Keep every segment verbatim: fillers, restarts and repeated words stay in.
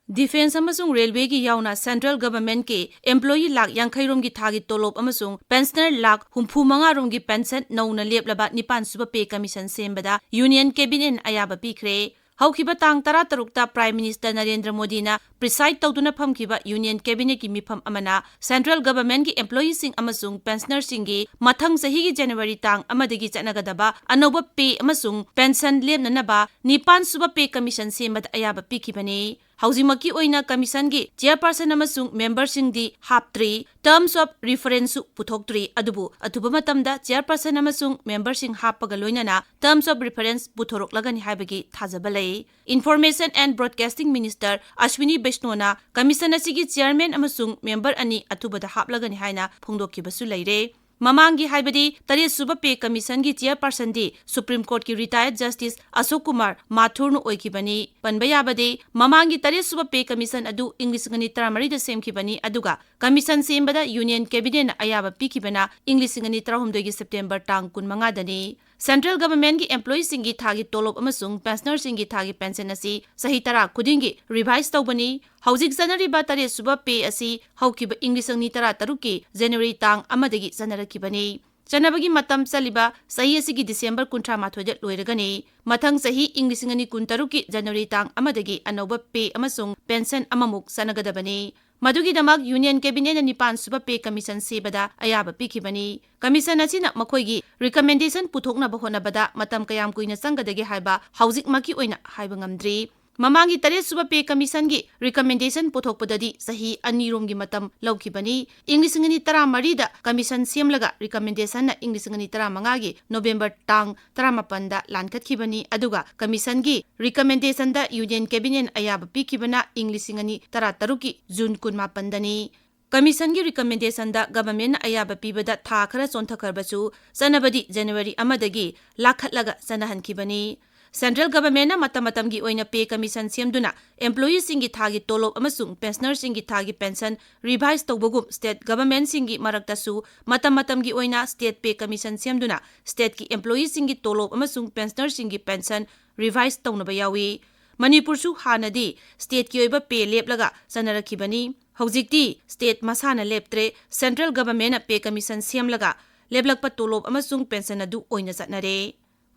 Defence ꯑꯃꯁꯨꯡ Railwayꯒꯤ ꯌꯥꯎꯅ Central Governmentꯀꯤ employee lakh ꯌꯥꯡꯈꯩ ꯔꯣꯝꯒꯤ ꯊꯥꯒꯤ ꯇꯣꯂꯣꯞ ꯑꯃꯁꯨꯡ pensioner ꯂꯥꯈ ꯍꯨꯝꯐꯨ ꯃꯉꯥ ꯔꯣꯝꯒꯤ pension ꯅꯧꯅ ꯂꯦꯞꯂꯕ ꯅꯤꯄꯥꯟ ꯁꯨꯕ Pay Commission ꯁꯦꯝꯕꯗ Union Cabinetꯅ ꯑꯌꯥꯕ ꯄꯤꯈ꯭ꯔꯦ꯫ ꯍꯧꯈꯤꯕ ꯇꯥꯡ ꯇꯔꯥꯇꯔꯨꯛꯇ Prime Minister ꯅꯔꯦꯟꯗ꯭ꯔ ꯃꯣꯗꯤꯅ preside ꯇꯧꯗꯨꯅ ꯐꯝꯈꯤꯕ Union Cabinetꯀꯤ ꯃꯤꯐꯝ ꯑꯃꯅ Central Governmentꯀꯤ employeeꯁꯤꯡ ꯑꯃꯁꯨꯡ pensionerꯁꯤꯡꯒꯤ ꯃꯊꯪ ꯆꯍꯤꯒꯤ January ꯇꯥꯡ ꯑꯃꯗꯒꯤ ꯆꯠꯅꯒꯗꯕ ꯑꯅꯧꯕ pay ꯑꯃꯁꯨꯡ pension ꯂꯦꯞꯅꯅꯕ ꯅꯤꯄꯥꯟ ꯁꯨꯕ Pay Commission ꯁꯦꯝꯕꯗ ꯑꯌꯥꯕ ꯄꯤꯈꯤꯕꯅꯤ꯫ ꯍꯧꯖꯤꯛꯃꯛꯀꯤ ꯑꯣꯏꯅ Commissionꯒꯤ chairperson ꯑꯃꯁꯨꯡ memberꯁꯤꯡꯗꯤ ꯍꯥꯞꯇ꯭ꯔꯤ꯫ Terms of referenceꯁꯨ ꯄꯨꯊꯣꯛꯇ꯭ꯔꯤ꯫ ꯑꯗꯨꯕꯨ ꯑꯊꯨꯕ ꯃꯇꯝꯗ chairperson ꯑꯃꯁꯨꯡ memberꯁꯤꯡ ꯍꯥꯞꯄꯒ ꯂꯣꯏꯅꯅ terms of reference ꯄꯨꯊꯣꯔꯛꯂꯒꯅꯤ ꯍꯥꯏꯕꯒꯤ ꯊꯥꯖꯕ ꯂꯩ꯫ Information and Broadcasting Minister Ashwini Vaishnaw ꯅ Commission ꯑꯁꯤꯒꯤ chairman ꯑꯃꯁꯨꯡ member ꯑꯅꯤ ꯑꯊꯨꯕꯗ ꯍꯥꯞꯂꯒꯅꯤ ꯍꯥꯏꯅ ꯐꯣꯡꯗꯣꯛꯈꯤꯕꯁꯨ ꯂꯩꯔꯦ꯫ ꯃꯃꯥꯡꯒꯤ, ꯍꯥꯏꯕꯗꯤ ꯇꯔꯦꯠ ꯁꯨꯕ Pay Commissionꯒꯤ chairpersonꯗꯤ Supreme Courtꯀꯤ retired Justice Ashok Kumar Mathurꯅ ꯑꯣꯏꯈꯤꯕꯅꯤ꯫ ꯄꯟꯕ ꯌꯥꯕꯗꯤ, ꯃꯃꯥꯡꯒꯤ ꯇꯔꯦꯠ ꯁꯨꯕ Pay Commission ꯑꯗꯨ ꯏꯪ ꯂꯤꯁꯤꯡ ꯑꯅꯤ ꯇꯔꯥꯃꯔꯤꯗ ꯁꯦꯝꯈꯤꯕꯅꯤ, ꯑꯗꯨꯒ Commission ꯁꯦꯝꯕꯗ Union Cabinetꯅ ꯑꯌꯥꯕ ꯄꯤꯈꯤꯕꯅ ꯏꯪ ꯂꯤꯁꯤꯡ ꯑꯅꯤ ꯇꯔꯥꯍꯨꯝꯗꯣꯏꯒꯤ September ꯇꯥꯡ ꯀꯨꯟꯃꯉꯥꯗꯅꯤ꯫ Central Governmentꯀꯤ employeeꯁꯤꯡꯒꯤ ꯊꯥꯒꯤ ꯇꯣꯂꯣꯞ ꯑꯃꯁꯨꯡ pensionerꯁꯤꯡꯒꯤ ꯊꯥꯒꯤ pension ꯑꯁꯤ ꯆꯍꯤ ꯇꯔꯥ ꯈꯨꯗꯤꯡꯒꯤ revise ꯇꯧꯕꯅꯤ꯫ ꯍꯧꯖꯤꯛ ꯆꯠꯅꯔꯤꯕ ꯇꯔꯦꯠ ꯁꯨꯕ pay ꯑꯁꯤ ꯍꯧꯈꯤꯕ ꯏꯪ ꯂꯤꯁꯤꯡ ꯑꯅꯤ ꯇꯔꯥꯇꯔꯨꯛꯀꯤ January ꯇꯥꯡ ꯑꯃꯗꯒꯤ ꯆꯠꯅꯔꯛꯈꯤꯕꯅꯤ꯫ ꯆꯠꯅꯕꯒꯤ ꯃꯇꯝ ꯆꯠꯂꯤꯕ ꯆꯍꯤ ꯑꯁꯤꯒꯤ December ꯀꯨꯟꯊ꯭ꯔꯥ ꯃꯥꯊꯣꯏꯗ ꯂꯣꯏꯔꯒꯅꯤ꯫ ꯃꯊꯪ ꯆꯍꯤ ꯏꯪ ꯂꯤꯁꯤꯡ ꯑꯅꯤ ꯀꯨꯟꯇꯔꯨꯛꯀꯤ January ꯇꯥꯡ ꯑꯃꯗꯒꯤ ꯑꯅꯧꯕ pay ꯑꯃꯁꯨꯡ pension ꯑꯃꯃꯨꯛ ꯆꯠꯅꯒꯗꯕꯅꯤ꯫ ꯃꯗꯨꯒꯤꯗꯃꯛ Union Cabinetꯅ ꯅꯤꯄꯥꯟ ꯁꯨꯕ Pay Commission ꯁꯦꯝꯕꯗ ꯑꯌꯥꯕ ꯄꯤꯈꯤꯕꯅꯤ꯫ Commission ꯑꯁꯤꯅ ꯃꯈꯣꯏꯒꯤ recommendation ꯄꯨꯊꯣꯛꯅꯕ ꯍꯣꯠꯅꯕꯗ ꯃꯇꯝ ꯀꯌꯥꯝ ꯀꯨꯏꯅ ꯆꯪꯒꯗꯒꯦ ꯍꯥꯏꯕ ꯍꯧꯖꯤꯛꯃꯛꯀꯤ ꯑꯣꯏꯅ ꯍꯥꯏꯕ ꯉꯝꯗ꯭ꯔꯤ꯫ ꯃꯃꯥꯡꯒꯤ ꯇꯔꯦꯠ ꯁꯨꯕ Pay Commissionꯒꯤ recommendation ꯄꯨꯊꯣꯛꯄꯗꯗꯤ ꯆꯍꯤ ꯑꯅꯤꯔꯣꯝꯒꯤ ꯃꯇꯝ ꯂꯧꯈꯤꯕꯅꯤ꯫ ꯏꯪ ꯂꯤꯁꯤꯡ ꯑꯅꯤ ꯇꯔꯥꯃꯔꯤꯗ Commission ꯁꯦꯝꯂꯒ recommendationꯅ ꯏꯪ ꯂꯤꯁꯤꯡ ꯑꯅꯤ ꯇꯔꯥꯃꯉꯥꯒꯤ November ꯇꯥꯡ ꯇꯔꯥꯃꯥꯄꯟꯗ ꯂꯥꯟꯈꯠꯈꯤꯕꯅꯤ, ꯑꯗꯨꯒ Commissionꯒꯤ recommendationꯗ Union Cabinetꯅ ꯑꯌꯥꯕ ꯄꯤꯈꯤꯕꯅ ꯏꯪ ꯂꯤꯁꯤꯡ ꯑꯅꯤ ꯇꯔꯥꯇꯔꯨꯛꯀꯤ June ꯀꯨꯟꯃꯥꯄꯟꯗꯅꯤ꯫ Commissionꯒꯤ recommendationꯗ Governmentꯅ ꯑꯌꯥꯕ ꯄꯤꯕꯗ ꯊꯥ ꯈꯔ ꯆꯣꯟꯊꯈ꯭ꯔꯕꯁꯨ, ꯆꯠꯅꯕꯗꯤ January ꯑꯃꯗꯒꯤ ꯂꯥꯈꯠꯂꯒ ꯆꯠꯅꯍꯟꯈꯤꯕꯅꯤ꯫ Central Governmentꯅ ꯃꯇꯝ ꯃꯇꯝꯒꯤ ꯑꯣꯏꯅ Pay Commission ꯁꯦꯝꯗꯨꯅ employeeꯁꯤꯡꯒꯤ ꯊꯥꯒꯤ ꯇꯣꯂꯣꯞ ꯑꯃꯁꯨꯡ pensionerꯁꯤꯡꯒꯤ ꯊꯥꯒꯤ pension revise ꯇꯧꯕꯒꯨꯝ state governmentꯁꯤꯡꯒꯤ ꯃꯔꯛꯇꯁꯨ ꯃꯇꯝ ꯃꯇꯝꯒꯤ ꯑꯣꯏꯅ state Pay Commission ꯁꯦꯝꯗꯨꯅ stateꯀꯤ employeeꯁꯤꯡꯒꯤ ꯇꯣꯂꯣꯞ ꯑꯃꯁꯨꯡ pensionerꯁꯤꯡꯒꯤ pension revise ꯇꯧꯅꯕ ꯌꯥꯎꯏ꯫ ꯃꯅꯤꯄꯨꯔꯁꯨ ꯍꯥꯟꯅꯗꯤ stateꯀꯤ ꯑꯣꯏꯕ pay ꯂꯦꯞꯂꯒ ꯆꯠꯅꯔꯛꯈꯤꯕꯅꯤ꯫ ꯍꯧꯖꯤꯛꯇꯤ state ꯃꯁꯥꯅ ꯂꯦꯞꯇ꯭ꯔꯦ, central governmentꯅ pay commission ꯁꯦꯝꯂꯒ ꯂꯦꯞꯂꯛꯄ ꯇꯣꯂꯣꯞ ꯑꯃꯁꯨꯡ pension ꯑꯗꯨ ꯑꯣꯏꯅ ꯆꯠꯅꯔꯦ꯫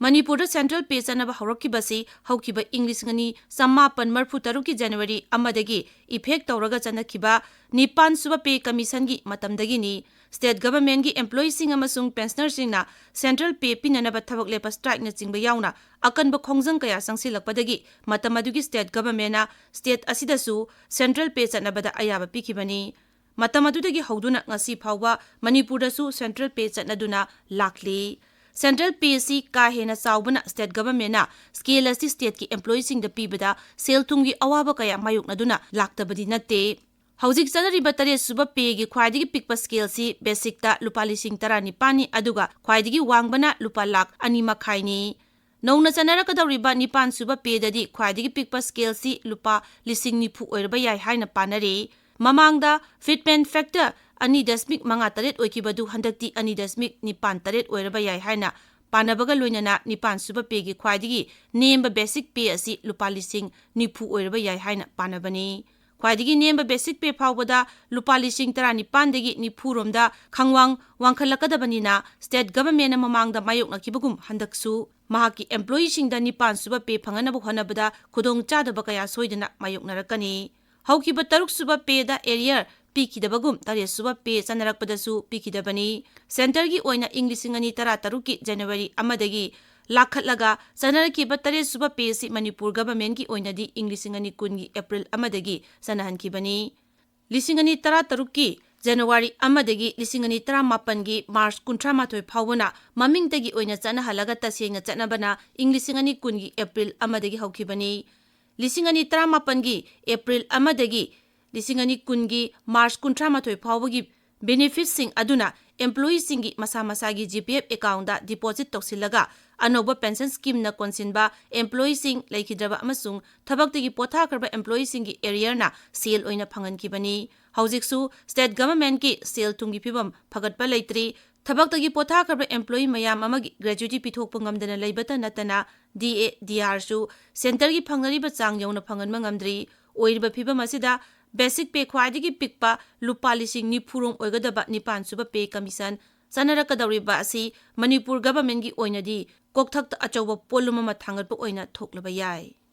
ꯃꯅꯤꯄꯨꯔꯗ central pay ꯆꯠꯅꯕ ꯍꯧꯔꯛꯈꯤꯕꯁꯤ ꯍꯧꯈꯤꯕ ꯏꯪ ꯂꯤꯁꯤꯡ ꯑꯅꯤ ꯆꯥꯃꯥꯄꯟ ꯃꯔꯤꯐꯨ ꯇꯔꯨꯛꯀꯤ January ꯑꯃꯗꯒꯤ effect ꯇꯧꯔꯒ ꯆꯠꯅꯈꯤꯕ ꯅꯤꯄꯥꯟ ꯁꯨꯕ pay commissionꯒꯤ ꯃꯇꯝꯗꯒꯤꯅꯤ꯫ State governmentꯀꯤ employeeꯁꯤꯡ ꯑꯃꯁꯨꯡ pensionerꯁꯤꯡꯅ central pay ꯄꯤꯅꯅꯕ ꯊꯕꯛ ꯂꯦꯞꯄ strikeꯅꯆꯤꯡꯕ ꯌꯥꯎꯅ ꯑꯀꯟꯕ ꯈꯣꯡꯖꯪ ꯀꯌꯥ ꯆꯪꯁꯤꯜꯂꯛꯄꯗꯒꯤ ꯃꯇꯝ ꯑꯗꯨꯒꯤ state governmentꯅ state ꯑꯁꯤꯗꯁꯨ central pay ꯆꯠꯅꯕꯗ ꯑꯌꯥꯕ ꯄꯤꯈꯤꯕꯅꯤ꯫ ꯃꯇꯝ ꯑꯗꯨꯗꯒꯤ ꯍꯧꯗꯨꯅ ꯉꯁꯤ ꯐꯥꯎꯕ ꯃꯅꯤꯄꯨꯔꯗꯁꯨ central pay ꯆꯠꯅꯗꯨꯅ ꯂꯥꯛꯂꯤ꯫ Central pay ꯑꯁꯤ ꯀꯥ ꯍꯦꯟꯅ ꯆꯥꯎꯕꯅ state governmentꯅ scale ꯑꯁꯤ stateꯀꯤ employeeꯁꯤꯡꯗ ꯄꯤꯕꯗ ꯁꯦꯜ ꯊꯨꯝꯒꯤ ꯑꯋꯥꯕ ꯀꯌꯥ ꯃꯥꯌꯣꯛꯅꯗꯨꯅ ꯂꯥꯛꯇꯕꯗꯤ ꯅꯠꯇꯦ꯫ ꯍꯧꯖꯤꯛ ꯆꯠꯅꯔꯤꯕ ꯇꯔꯦꯠ ꯁꯨꯕ payꯒꯤ ꯈ꯭ꯋꯥꯏꯗꯒꯤ ꯄꯤꯛꯄ scaleꯁꯤ basicꯇ ꯂꯨꯄꯥ ꯂꯤꯁꯤꯡ ꯇꯔꯥꯅꯤꯄꯥꯟꯅꯤ, ꯑꯗꯨꯒ ꯈ꯭ꯋꯥꯏꯗꯒꯤ ꯋꯥꯡꯕꯅ ꯂꯨꯄꯥ ꯂꯥꯈ ꯑꯅꯤ ꯃꯈꯥꯏꯅꯤ꯫ ꯅꯧꯅ ꯆꯠꯅꯔꯛꯀꯗꯧꯔꯤꯕ ꯅꯤꯄꯥꯟ ꯁꯨꯕ payꯗꯗꯤ ꯈ꯭ꯋꯥꯏꯗꯒꯤ ꯄꯤꯛꯄ scaleꯁꯤ ꯂꯨꯄꯥ ꯂꯤꯁꯤꯡ ꯅꯤꯐꯨ ꯑꯣꯏꯔꯕ ꯌꯥꯏ ꯍꯥꯏꯅ ꯄꯥꯅꯔꯤ꯫ ꯃꯃꯥꯡꯗ fitment factor ꯑꯅꯤ ꯗꯁꯃꯤꯛ ꯃꯉꯥ ꯇꯔꯦꯠ ꯑꯣꯏꯈꯤꯕꯗꯨ ꯍꯟꯗꯛꯇꯤ ꯑꯅꯤ ꯗꯁꯃꯤꯛ ꯅꯤꯄꯥꯟ ꯇꯔꯦꯠ ꯑꯣꯏꯔꯕ ꯌꯥꯏ ꯍꯥꯏꯅ ꯄꯥꯅꯕꯒ ꯂꯣꯏꯅꯅ ꯅꯤꯄꯥꯟ ꯁꯨꯕ payꯒꯤ ꯈ꯭ꯋꯥꯏꯗꯒꯤ ꯅꯦꯝꯕ basic pay ꯑꯁꯤ ꯂꯨꯄꯥ ꯂꯤꯁꯤꯡ ꯅꯤꯐꯨ ꯑꯣꯏꯔꯕ ꯌꯥꯏ ꯍꯥꯏꯅ ꯄꯥꯅꯕꯅꯤ꯫ ꯈ꯭ꯋꯥꯏꯗꯒꯤ ꯅꯦꯝꯕ basic pay ꯐꯥꯎꯕꯗ ꯂꯨꯄꯥ ꯂꯤꯁꯤꯡ ꯇꯔꯥꯅꯤꯄꯥꯟꯗꯒꯤ ꯅꯤꯐꯨ ꯔꯣꯝꯗ ꯈꯪꯋꯥꯡ ꯋꯥꯡꯈꯠꯂꯛꯀꯗꯕꯅꯤꯅ, state governmentꯅ ꯃꯃꯥꯡꯗ ꯃꯥꯌꯣꯛꯅꯈꯤꯕꯒꯨꯝ ꯍꯟꯗꯛꯁꯨ ꯃꯍꯥꯛꯀꯤ employeeꯁꯤꯡꯗ ꯅꯤꯄꯥꯟ ꯁꯨꯕ pay ꯐꯪꯍꯟꯅꯕ ꯍꯣꯠꯅꯕꯗ ꯈꯨꯗꯣꯡꯆꯥꯗꯕ ꯀꯌꯥ ꯁꯣꯏꯗꯅ ꯃꯥꯌꯣꯛꯅꯔꯛꯀꯅꯤ꯫ ꯍꯧꯈꯤꯕ ꯇꯔꯨꯛ ꯁꯨꯕ payꯗ arrear ꯄꯤꯈꯤꯗꯕꯒꯨꯝ ꯇꯔꯦꯠ ꯁꯨꯕ pay ꯆꯠꯅꯔꯛꯄꯗꯁꯨ ꯄꯤꯈꯤꯗꯕꯅꯤ꯫ Centreꯒꯤ ꯑꯣꯏꯅ ꯏꯪ ꯂꯤꯁꯤꯡ ꯑꯅꯤ ꯇꯔꯥ ꯇꯔꯨꯛꯀꯤ January ꯑꯃꯗꯒꯤ ꯂꯥꯛꯈꯠꯂꯒ ꯆꯠꯅꯔꯛꯈꯤꯕ ꯇꯔꯦꯠ ꯁꯨꯕ payꯁꯤ ꯃꯅꯤꯄꯨꯔ governmentꯀꯤ ꯑꯣꯏꯅꯗꯤ ꯏꯪ ꯂꯤꯁꯤꯡ ꯑꯅꯤ ꯀꯨꯟꯒꯤ April ꯑꯃꯗꯒꯤ ꯆꯠꯅꯍꯟꯈꯤꯕꯅꯤ꯫ ꯂꯤꯁꯤꯡ ꯑꯅꯤ ꯇꯔꯥ ꯇꯔꯨꯛꯀꯤ January ꯑꯃꯗꯒꯤ ꯂꯤꯁꯤꯡ ꯑꯅꯤ ꯇꯔꯥꯃꯥꯄꯟꯒꯤ March ꯀꯨꯟꯊ꯭ꯔꯥ ꯃꯥꯊꯣꯏ ꯐꯥꯎꯕꯅ ꯃꯃꯤꯡꯇꯒꯤ ꯑꯣꯏꯅ ꯆꯠꯅꯍꯜꯂꯒ ꯇꯁꯦꯡꯅ ꯆꯠꯅꯕꯅ ꯏꯪ ꯂꯤꯁꯤꯡ ꯑꯅꯤ ꯀꯨꯟꯒꯤ April ꯑꯃꯗꯒꯤ ꯍꯧꯈꯤꯕꯅꯤ꯫ ꯂꯤꯁꯤꯡ ꯑꯅꯤ ꯇꯔꯥꯃꯥꯄꯟꯒꯤ April ꯑꯃꯗꯒꯤ ꯂꯤꯁꯤꯡ ꯑꯅꯤ ꯀꯨꯟꯒꯤ March ꯀꯨꯟꯊ꯭ꯔꯥ ꯃꯥꯊꯣꯏ ꯐꯥꯎꯕꯒꯤ benefitꯁꯤꯡ ꯑꯗꯨꯅ employeeꯁꯤꯡꯒꯤ ꯃꯁꯥ ꯃꯁꯥꯒꯤ G P F accountꯇ deposit ꯇꯧꯁꯤꯜꯂꯒ ꯑꯅꯧꯕ pension schemeꯅ ꯀꯣꯟꯁꯤꯟꯕ employeeꯁꯤꯡ, ꯂꯩꯈꯤꯗ꯭ꯔꯕ ꯑꯃꯁꯨꯡ ꯊꯕꯛꯇꯒꯤ ꯄꯣꯊꯥꯈ꯭ꯔꯕ employeeꯁꯤꯡꯒꯤ arrearꯅ ꯁꯦꯜ ꯑꯣꯏꯅ ꯐꯪꯍꯟꯈꯤꯕꯅꯤ꯫ ꯍꯧꯖꯤꯛꯁꯨ state governmentꯀꯤ ꯁꯦꯜ ꯊꯨꯝꯒꯤ ꯐꯤꯕꯝ ꯐꯒꯠꯄ ꯂꯩꯇ꯭ꯔꯤ꯫ ꯊꯕꯛꯇꯒꯤ ꯄꯣꯊꯥꯈ꯭ꯔꯕ employee ꯃꯌꯥꯝ ꯑꯃꯒꯤ gratuity ꯄꯤꯊꯣꯛꯄ ꯉꯝꯗꯅ ꯂꯩꯕꯇ ꯅꯠꯇꯅ, DA, DRꯁꯨ centreꯒꯤ ꯐꯪꯅꯔꯤꯕ ꯆꯥꯡ ꯌꯧꯅ ꯐꯪꯍꯟꯕ ꯉꯝꯗ꯭ꯔꯤ꯫ ꯑꯣꯏꯔꯤꯕ ꯐꯤꯕꯝ ꯑꯁꯤꯗ basic pay ꯈ꯭ꯋꯥꯏꯗꯒꯤ ꯄꯤꯛꯄ ꯂꯨꯄꯥ ꯂꯤꯁꯤꯡ ꯅꯤꯐꯨ ꯔꯣꯝ ꯑꯣꯏꯒꯗꯕ ꯅꯤꯄꯥꯟ ꯁꯨꯕ pay commission ꯆꯠꯅꯔꯛꯀꯗꯧꯔꯤꯕ ꯑꯁꯤ ꯃꯅꯤꯄꯨꯔ governmentꯀꯤ ꯑꯣꯏꯅꯗꯤ ꯀꯣꯛꯊꯛꯇ ꯑꯆꯧꯕ ꯄꯣꯠꯂꯨꯝ ꯑꯃ ꯊꯥꯡꯒꯠꯄ ꯑꯣꯏꯅ ꯊꯣꯛꯂꯕ ꯌꯥꯏ꯫